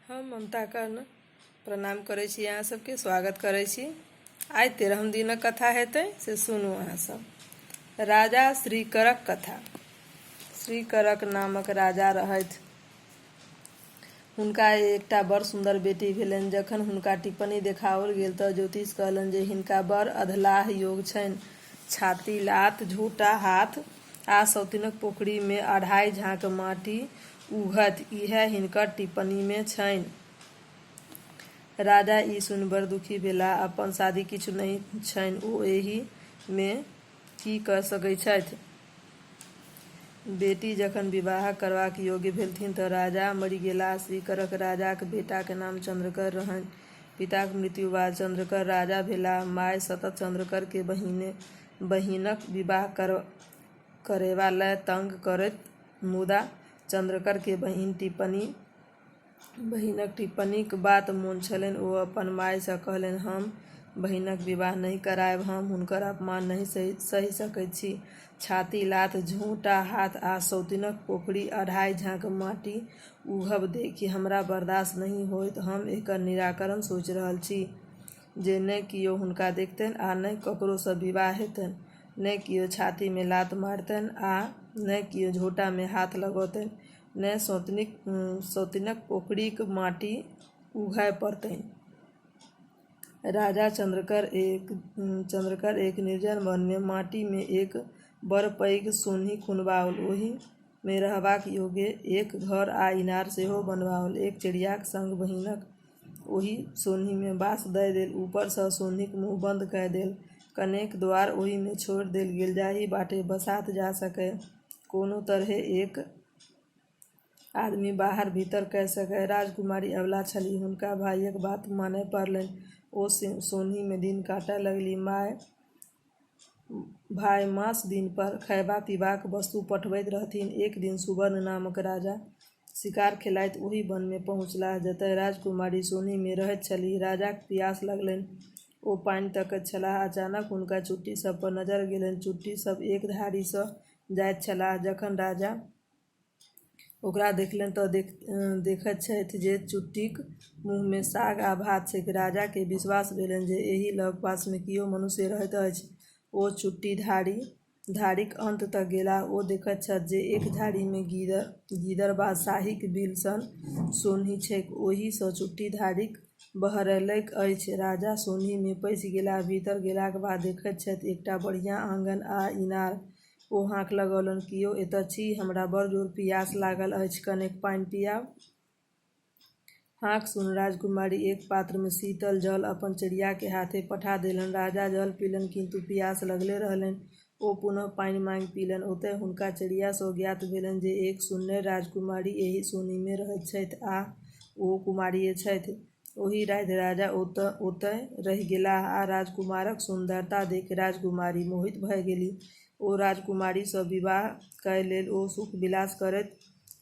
हम ममता कर्ण प्रणाम करै छी, अहाँ सबके स्वागत करै छी। आइ 13म दिनक कथा हेतै, से सुनू अहाँ सब। राजा श्रीकरक कथा। श्रीकरक नामक राजा रहथि। हुनका एकटा बड़ सुन्दर बेटी भेलनि। जखन हुनका टिप्पणी देखाओल गेल तऽ ज्योतिष कहलनि जे हिनका बड़ अधलाह योग छनि। छाती लात, झोंटा हाथ आ सौतिनक पोखरि मे अढ़ाइ झाँक माटि उघत, इएह हिनकर टिप्पणी मे छनि। राजा ई सुनि बड़ दुखी भेलाह। अपन साध्य किछु नहि छनि, ओ एहि मे की कऽ सकैत छथि? बेटी जखन विवाह करबाक योग्य भेलथिन तँ राजा मरि गेलाह। श्रीकरक राजाक बेटाक नाम चन्द्रकर रहनि। पिताक मृत्यु बाद चन्द्रकर राजा भेलाह। माय सतत चन्द्रकर केँ बहिनक विवाह करेबा लए तंग करैत, मुदा चन्द्रकर केँ बहिनक टिप्पणीक बात मोन छलनि। ओ अपन माय सँ कहलनि, हम बहिनक विवाह नहि करायब। हम हुनकर अपमान नहि सहि सकैत छी। छाती लात, झोंटा हाथ आ सौतिनक पोखरि अढ़ाइ झाँक माटि उघब देखि हमरा बर्दाश्त नहि होयत। हम एकर निराकरण सोचि रहल छी जे ने कियो हुनका देखतनि आ ने ककरो सँ विवाह हेतनि। ने कियो छाती मे लात मारतनि आ ने कियो झोंटा मे हाथ लगौतनि, ने सौतिनक पोखरिक माटि उघय पड़तनि। राजा चन्द्रकर एक निर्जन वन मे माटि मे एक बड़ पैघ सोन्हि खुनबाओल। ओहि मे रहबाक योग्य एक घर आ इनार सेहो बनबाओल। एक चिड़ियाक संग बहिनक ओहि सोन्हि मे बास दए देल। ऊपर सँ सोन्हिक मुँह बंद कए देल। कनेक द्वार ओहि मे छोड़ि देल गेल जाहि बाटे बसात जा सकय, कोनो तरहें एक आदमी बाहर-भीतर कए सकय। राजकुमारी अबला छलीह। हुनका भाइक बात मानय पड़लनि। ओ सोन्हि मे दिन काटय लगलीह। भाय मास दिन पर खयबा-पीबाक वस्तु पठबैत रहथिन। एक दिन सुवर्ण नामक राजा शिकार खेलाइत ओहि वन मे पहुँचलाह जतय राजकुमारी सोन्हि मे रहैत छलीह। राजाक पियास लगलनि। ओ पानि तकैत छलाह। अचानक हुनका चुट्टी सभ पर नजरि गेलनि। चुट्टी सभ एक धारी सँ जाइत छलाह। जखन राजा ओकरा देखलनि तँ देखैत छथि जे चुट्टीक मुँह मे साग आ भात छैक। राजा केँ विश्वास भेलनि जे एहि लग-पास मे कियो मनुष्य रहैत अछि। ओ चुट्टी धारीक अन्त तक गेलाह। ओ देखैत छथि जे एक झाड़ी मे गिदड़बासाहीक बिल सन सोन्हि छैक। ओहि सँ चुट्टी धारीक बहरयलैक अछि। राजा सोन्हि मे पैसि गेलाह। भीतर गेलाक बाद देखैत छथि एकटा बढ़िया आँगन आ इनार। ओ हाक लगौलनि, कियो एतय छी? हमरा बड़ जोर पियास लागल अछि, कनेक पानि पियाउ। हाक सुनि राजकुमारी एक पात्र मे शीतल जल अपन चिड़िया के हाथे पठा देलनि। राजा जल पीलनि, किन्तु पियास लगले रहलनि। ओ पुनः पानि माँगि पीलनि। ओतय हुनका चिड़िया सँ ज्ञात भेलनि जे एक सुन्नरि राजकुमारी एहि सोन्हि मे रहैत छथि आ ओ कुमारिये छथि। ओहि राति राजा ओतय रहि गेलाह आ राजकुमारक सुन्दरता देखि राजकुमारी मोहित भए गेलीह। ओ राजकुमारी सँ विवाह कए लेल। ओ सुख-विलास करैत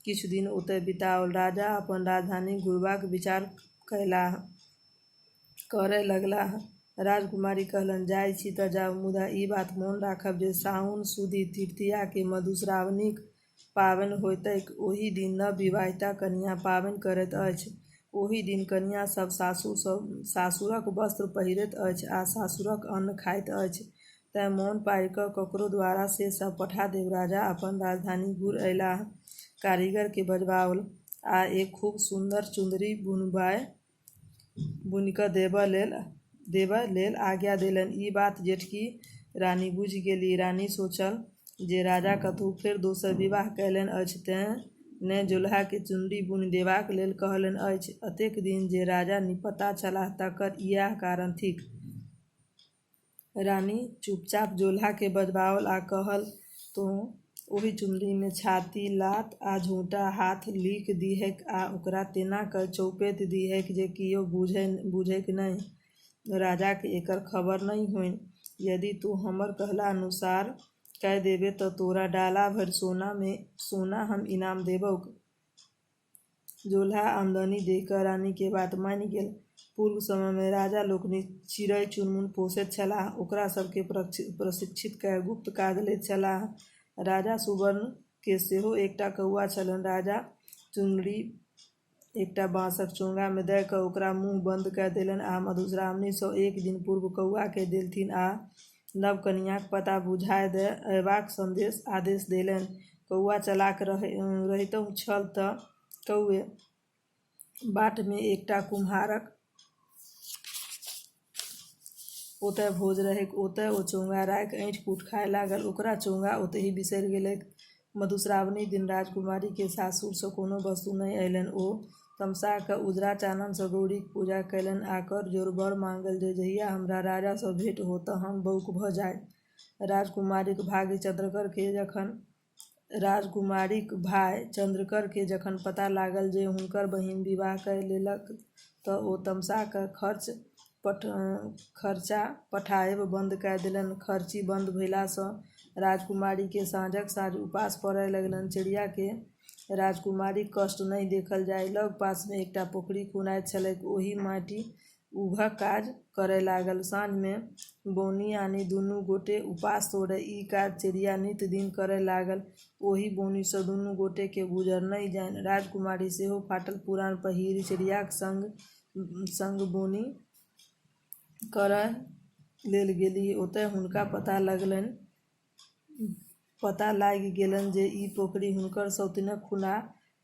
किछु दिन ओतय बिताओल। राजा अपन राजधानी घुरबाक विचार करय लगलाह। राजकुमारी कहलनि, जाइ छी तँ जाउ, मुदा ई बात मोन राखब जे साओन सुदि तृतीया केँ मधुश्रावणीक पाबनि होयतैक। ओहि दिन नव-विवाहिता कनियाँ पाबनि करैत अछि। ओहि दिन कनियाँ सभ सासुरक वस्त्र पहिरैत अछि आ सासुरक अन्न खाइत अछि। तेँ मोन पाड़ि क ककरो द्वारा से सभ पठा देब। राजा अपन राजधानी घुरि अयलाह। कारीगर केँ बजबाओल आ एक खूब सुन्दर चुन्दरी बुनि क देबय लेल आज्ञा देलनि। ई बात जेठकी रानी बुझि गेलीह। रानी सोचल जे राजा कतहु फेर दोसर विवाह कयलनि अछि तेँ ने जोलहा केँ चुनरी बुनि देबाक लेल कहलनि अछि। एतेक दिन जे राजा निपत्ता छलाह तकर इएह कारण थिक। रानी चुपचाप जोलहा केँ बजबाओल आ कहल, तोँ ओहि चुनरी मे छाती लात आ झोंटा हाथ लिखि दिहैक आ ओकरा तेना कए चौपेति दिहैक जे कियो बुझैक नहि। राजा केँ एकर खबर नहि होइन। यदि तोँ हमर कहलानुसार कए देबेँ तँ तोरा डाला भरि सोना हम इनाम देबौक। जोलहा आमदनी देखि क रानी के बात मानि गेल। पूर्व समय मे राजा लोकनि चिड़ै-चुनमुन पोसैत छलाह। ओकरा सभ केँ प्रशिक्षित कए गुप्त काज लैत छलाह। राजा सुवर्ण केँ सेहो एकटा कौआ छलनि। राजा चुनरी एकटा बाँसक चोंगा मे दय क ओकरा मुँह बंद कय देलनि आ मधुश्रावणी सँ एक दिन पूर्व कौआ केँ देलथिन आ नव कनियाँक पता बुझाय अयबाक आदेश देलनि। कौआ चलाक रहितहुँ छल त कौए। बाट मे एकटा कुम्हारक ओतय भोज रहैक। ओतय ओ चोंगा राखि ऐंठ-कूठ खाय लागल। ओकरा चोंगा ओतहि बिसरि गेलैक। मधुश्रावणी दिन राजकुमारी केँ सासुर सँ कोनो वस्तु नहि अयलनि। ओ तमसा क उजरा चानन सँ गौरीक पूजा कयलनि आ कर जोड़ि वर माँगल जे जहिया हमरा राजा सँ भेंट हो त हम बौक भ जाइ। राजकुमारीक भाय चन्द्रकर केँ जखन पता लागल जे हुनकर बहिन विवाह कय लेलक त ओ तमसा क खर्चा पठायब बंद कय देलनि। खर्ची बंद भेला सँ राजकुमारी केँ साँझक साँझ उपास पड़य लगलनि। चेरिया केँ राजकुमारीक कष्ट नहि देखल जाइ। लग-पास मे एकटा पोखरि खुनाइत छलैक। ओही माटि उघक काज करय लागल। साँझ मे बोनि आनि दुनू गोटे उपास तोड़य। ई काज चेरिया नित दिन करय लागल। ओही बोनि सँ दुनू गोटे के गुजर नहि जाइन। राजकुमारी सेहो फाटल-पुरान पहिरि चेरियाक संग बोनि करय लेल गेलीह। ओतय हुनका पता लागि गेलनि जे ई पोखरि हुनकर सौतिनक खुना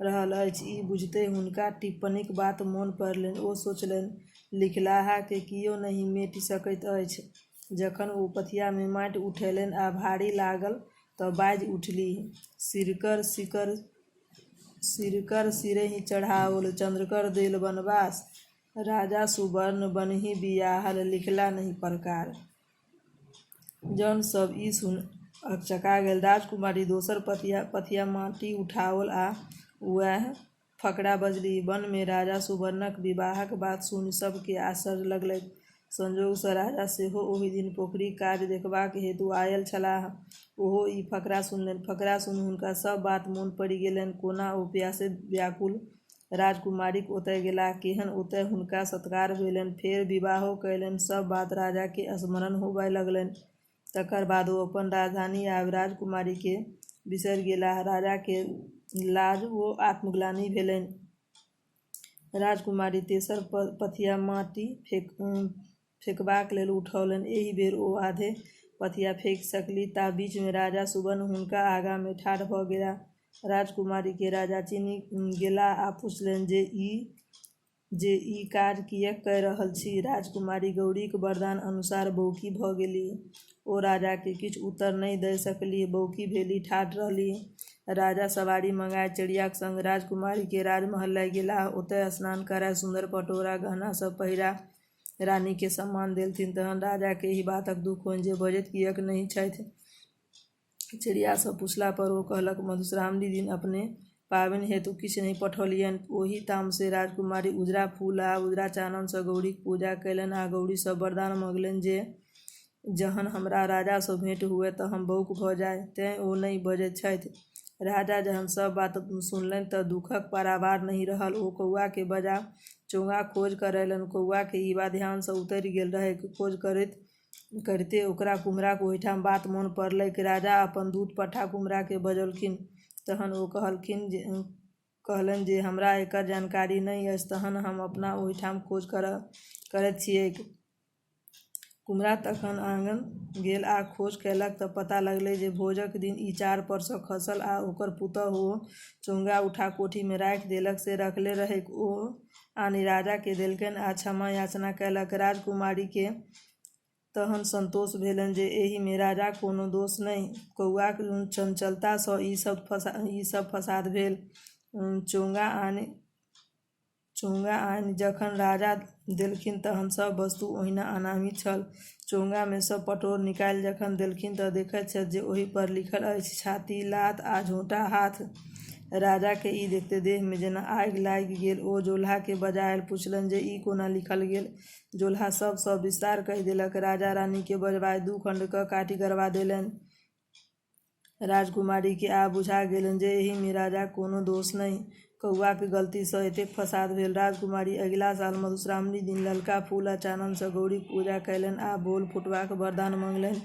रहल अछि। ई बुझिते हुनका टिप्पनिक बात मोन पड़लनि। ओ सोचलनि, लिखलाहा केँ कियो नहि मेटि सकैत अछि। जखन ओ पथिया मे माटि उठेलनि आ भारी लागल त बाजि उठलीह, "सिरकर सिरहिं चढ़ाओल, चन्द्रकर देल बनबास, राजा सुबर्न बनहिं बिआहल, लिखला नहि परकार।" जन सब ई सुनि अकचका गेल। राजकुमारी दोसर पथिया माटि उठाओल आ वैह फकरा बजलीह। वन मे राजा सुबर्णक विवाहक बात सुनि सब केँ आश्चर्य लगलैक। संयोग सँ राजा सेहो ओहि दिन पोखरिक काज देखबाक हेतु आयल छलाह। ओहो ई फकरा सुनलनि। फकरा सुनि हुनका सब बात मोन पड़ि गेलनि, कोना ओ प्यासे व्याकुल राजकुमारीक ओतय गेलाह, केहन ओतय हुनका सत्कार भेलनि, फेर विवाहो कयलनि, सब बात राजा केँ स्मरण होबय लगलनि। तकर बाद ओ अपन राजधानी आबि राजकुमारी केँ बिसरि गेलाह। राजा केँ लाज ओ आत्मग्लानि भेलनि। राजकुमारी तेसर पथिया माटि फेकबाक लेल उठौलनि। एहि बेर ओ आधे पथिया फेकि सकलीह ता बीच मे राजा सुबर्ण हुनका आगाँ मे ठाढ़ भ गेलाह। राजकुमारी केँ राजा चिन्हि गेलाह आ पुछलनि जे ई काज किएक कय रहल छी? राजकुमारी गौरीक वरदान अनुसार बौकी भ गेलीह। ओ राजा केँ किछु उत्तर नहि दय सकलीह, बौकी भेलि ठाढ़ रहलीह। राजा सवारी मंगाय चेरियाक संग राजकुमारी केँ राजमहल लय गेलाह। ओतय स्नान कराय सुन्दर पटोर आ गहना सब पहिरा रानी केँ सम्मान देलथिन। तखन राजा केँ एहि बातक दुख होइन जे बजैत किएक नहि छथि। चेरिया सँ पुछला पर ओ कहलक, "मधुश्रावणी दिन अपने पाबनि हेतु किछु नहि पठौलियनि।" ओही तामसे राजकुमारी उजरा फूल आ उजरा चानन सँ गौरीक पूजा कयलनि आ गौरी सँ वरदान मँगलनि जे जहन हमरा राजा सँ भेंट हुअय त हम बौक भ जाइ। तेँ ओ नहि बजैत छथि। राजा जहन सब बात सुनलनि त दुखक पारावार नहि रहल। ओ कौआ केँ बजा चोंगाक खोज करौलनि। कौआ केँ ई बात ध्यान सँ उतरि गेल रहैक। खोज करिते ओकरा कुम्हराक ओहिठाम बात मोन पड़लैक। राजा अपन दूत पठा कुम्हरा केँ बजौलखिन। तखन ओ कहलनि जे हमरा एकर जानकारी नहि अछि, तखन हम अपना ओहिठाम खोज करैत छियैक। कुम्हरा तखन आँगन गेल आ खोज कयलक त पता लगलै जे भोजक दिन ई चार पर सँ खसल आ ओकर पुतहु ओ चोंगा उठा कोठी मे राखि देलक से रखले रहैक। ओ आनि राजा केँ देलकनि आ क्षमा-याचना कयलक। राजकुमारी केँ तहन संतोष भेलनि जे एहि मे राजाक कोनो दोष नहि, कौआक चंचलता सँ ई सब फसाद भेल। चोंगा आनि जखन राजा देलखिन तखन सब वस्तु ओहिना अनामी छल। चोंगा मे सँ पटोर निकालि जखन देलखिन त देखैत छथि जे ओहि पर लिखल अछि छाती, लात आ झोंटा हाथ। राजा केँ ई देखिते देह मे जेना आगि लागि गेल। ओ जोलहा केँ बजायल पुछलनि जे ई कोना लिखल गेल? जोलहा सब सविस्तार कहि देलक। राजा रानी केँ बजबाय दू खंड क काटि गड़बा देलनि। राजकुमारी केँ आब बुझा गेलनि जे एहि मे राजाक कोनो दोष नहि, कौआक गलती सँ एतेक फसाद भेल। राजकुमारी अगिला साल मधुश्रावणी दिन ललका फूल आ चानन सँ गौरीक पूजा कयलनि आ बोल फुटबाक वरदान मँगलनि।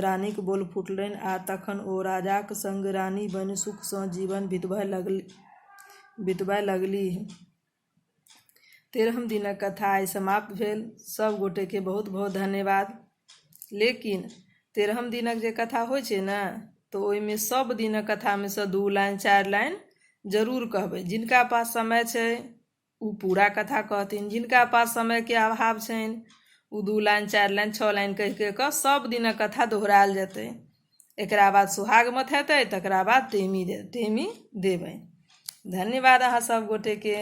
रानीक बोल फुटलनि आ तखन ओ राजाक संग रानी बनि सुख सँ जीवन बितबय लगलीह। तेरहम दिनक कथा आइ समाप्त भेल। सभ गोटेके बहुत बहुत धन्यवाद। लेकिन तेरहम दिनक जे कथा होइ छै ने, तऽ ओहिमे सभ दिनक कथामे सँ 2 लाइन 4 लाइन जरूर कहबै। जिनका पास समय छै ओ पूरा कथा कहथिन, जिनका पास समयके अभाव छनि ओ 2 लाइन 4 लाइन 6 लाइन कहि कहि कऽ सभ दिनक कथा दोहरायल जेतै। एकरा बाद सुहाग मथेतै, तकरा बाद टेमी देबै। धन्यवाद अहाँ सभ गोटेके।